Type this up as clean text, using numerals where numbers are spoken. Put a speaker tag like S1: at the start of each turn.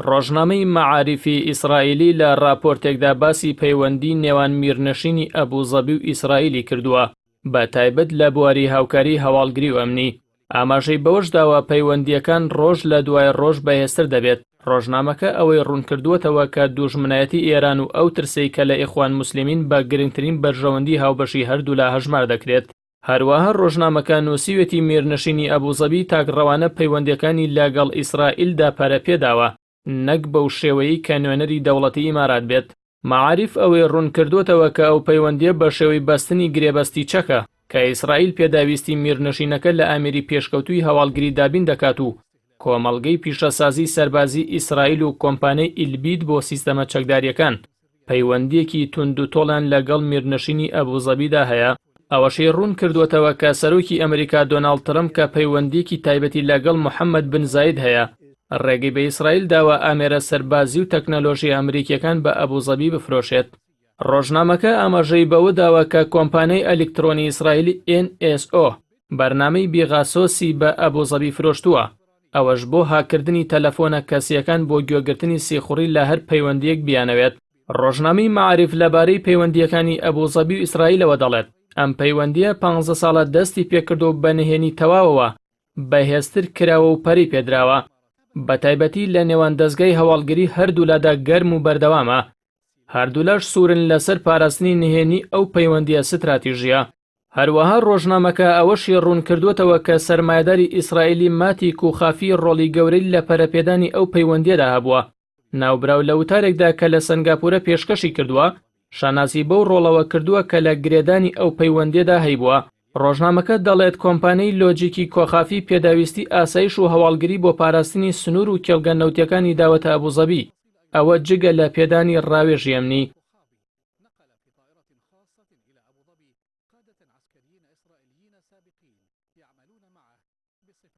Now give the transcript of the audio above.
S1: ڕۆژنامەی مەعاریفی ئیسرائیلی لە ڕاپۆرتێکدا باسی پەیوەندی نێوان میرنشینی ئەبوزەبی و ئیسرائیلی کردووە، بە تایبەت لە بواری هاوکاری هەواڵگری و ئەمنی. ئاماژەی بەوەشداوە، پەیوەندییەکان ڕۆژ لە دوای ڕۆژ بەهێزتر دەبێت. ڕۆژنامەکە ئەوەی ڕوونکردووەتەوە کە دووژمنایەتی ئێران و ئەو ترسەی کە لە ئیخوان موسلیمین بە گرنگترین بەرژەوەندی هاوبەشی هەردوولا هەژمار دەکرێت. هەروەها ڕۆژنامەکە نووسیوێتی میرنشینی ئەبوزەبی تاکڕەوانە پەیوەندییەکانی لە گەڵ ئیسرائیلدا پەرە پێداوە، نەک بەو شێوەیەی کە نوێنەری دەوڵەتی ئیمارات بێت. مەعاریف ئەوەی ڕوونکردووەتەوە کە ئەو پەیوەندییە بە شێوەی بەستنی گرێبەستی چەکە، کە ئیسرائیل پێداویستی میرنشینەکە لە ئامێری پێشکەوتووی هەواڵگری دابین دەکات و کۆمەڵگەی پیشەسازی سەربازی ئیسرائیل و کۆمپانیای ئیلبیت بۆ سیستەمە چەکدارییەکان پەیوەندییەکی توندوتۆڵیان لەگەڵ میرنشینی ئەبوزەبیدا هەیە. ئەوەشی ڕوون کردووەتەوە کە سەرۆکی ئەمریکا دۆناڵد ترەمپ کە پەیوەندییەکی تایبەتی لەگەڵ محەمەد بن زاید هەیە، ڕێگەی بە ئیسرائیل داوە ئامێرە سەربازی و تەکنەلۆژییە ئەمریکییەکان بە ئەبوزەبی بفرۆشێت. ڕۆژنامەکە ئاماژەی بەوە داوە کە کۆمپانیای ئەلیکترۆنی ئیسرائیلی ئێن ئێس ئۆ بەرنامەی بیغاسۆسی بە ئەبوزەبی فرۆشتووە، ئەوەش بۆ هاککردنی تەلەفۆنە کەسییەکان بۆ گوێگرتنی سیخوڕی لە هەر پەیوەندییەک بیانەوێت. ڕۆژنامەی مەعاریف لەبارەی پەیوەندییەکانی ئەبوزەبی و ئیسرائیلەوە دەڵێت، ئەم پەیوەندییە پانزە ساڵە دەستی پێکردووە و بە نهێنی تەواوەوە بەهێزتر کراوە و پەرەی پێدراوە، بەتایبەتی لە نێوان دەزگای هەواڵگری هەردوولادا گەرم و بەردەوامە، هەردوولاش سوورن لەسەر پاراستنی نهێنی ئەو پەیوەندییە ستراتیژییە. هەروەها ڕۆژنامەکە ئەوەشی ڕوونکردووەتەوە کە سەرمایەداری ئیسرائیلی ماتی کوخافی ڕۆڵی گەورەی لە پەرەپێدانی ئەو پەیوەندییەدا هەبووە. ناوبراو لە وتارێکدا کە لە سەنگاپورە پێشکەشی کردووە، شانازی بەو ڕۆڵەوە کردووە کە لە گرێدانی ئەو پەیوەندییەدا هەیبووە. ڕۆژنامەکە دەڵێت کۆمپانیای لۆجیکی کۆخافی پێداویستی ئاسایش و هەواڵگری بۆ پاراستنی سنوور و کێڵگە نەوتییەکانی داوەتە ئەبوزەبی، ئەوە جگە لە پێدانی ڕاوێژی ئەمنی.